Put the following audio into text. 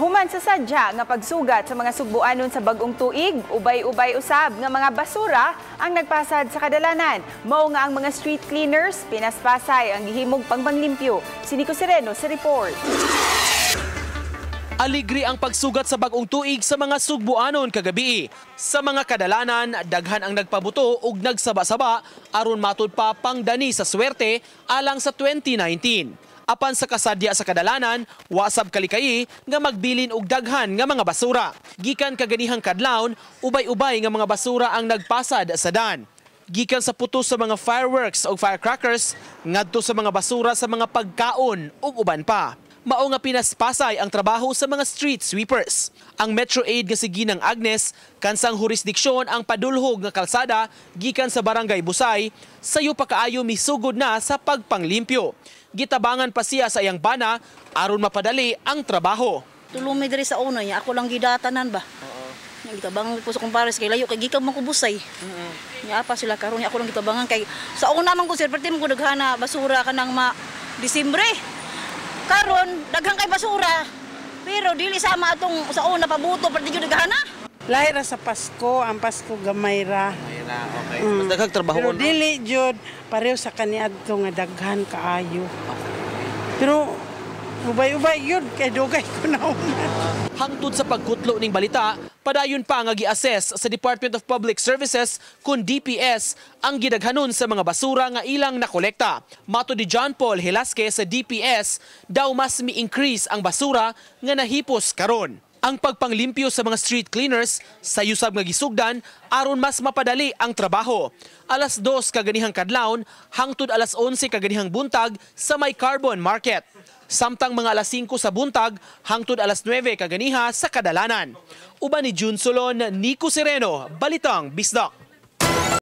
Human sa sadya nga pagsugat sa mga Sugbuanon sa bagong tuig, ubay-ubay usab nga mga basura ang nagpasad sa kadalanan. Mao nga ang mga street cleaners pinaspasay ang gihimog pangpanglimpyo. Si Nico Sereno sa report. Aligri ang pagsugat sa bagong tuig sa mga Sugbuanon kagabi. Sa mga kadalanan, daghan ang nagpabuto ug nagsaba-saba aron matud pa pangdani sa swerte alang sa 2019. Apan sa kasadya sa kadalanan, wasab kalikayi nga magbilin og daghan nga mga basura. Gikan kaganihang kadlawon, ubay-ubay nga mga basura ang nagpasad sa dan. Gikan sa puto sa mga fireworks o firecrackers, ngadto sa mga basura sa mga pagkaon ug uban pa. Mao nga pinaspasay ang trabaho sa mga street sweepers. Ang Metro Aid nga si Ginang Agnes, kansang jurisdiksyon ang padulhog nga kalsada gikan sa Barangay Busay, sayo pa kaayo misugod na sa pagpanglimpyo. Gitabangan pa siya sa iyang bana aron mapadali ang trabaho. Tulumi diri sa una niya, ako lang gidatanan ba. Nya gitabangan ko sa kumpares kay layo kay gikan man ko Busay. Nya pa sila karon, ako lang gitabangan kay sa una man ko, sir, perti man ko daghana basura kanang ma Disembre. Karon daghan kay basura. Pero dili sama atong sa una pabuto, perti gyud daghana. Lahi ra sa Pasko, ang Pasko gamay ra. Okay. Mas daghang trabaho. Pero dili jud pareho sa kaniadto nga daghan kaayo. Pero ubay-ubay yun kay dugay ko na una. Hangtod sa pagkutlo ning balita, padayon pa nga gi-assess sa Department of Public Services kun DPS ang gidaghanon sa mga basura nga ilang nakolekta. Mato di John Paul Helasque sa DPS, daw mas mi-increase ang basura nga nahipos karon. Ang pagpanglimpyo sa mga street cleaners sa yusab nga gisugdan aron mas mapadali ang trabaho. Alas 2 kaganihang kadlawon hangtod alas 11 kaganihang buntag sa may Carbon Market. Samtang mga alas 5 sa buntag hangtod alas 9 kaganiha sa kadalanan. Uban ni June Solon, Nico Sereno, Balitang Bisdak.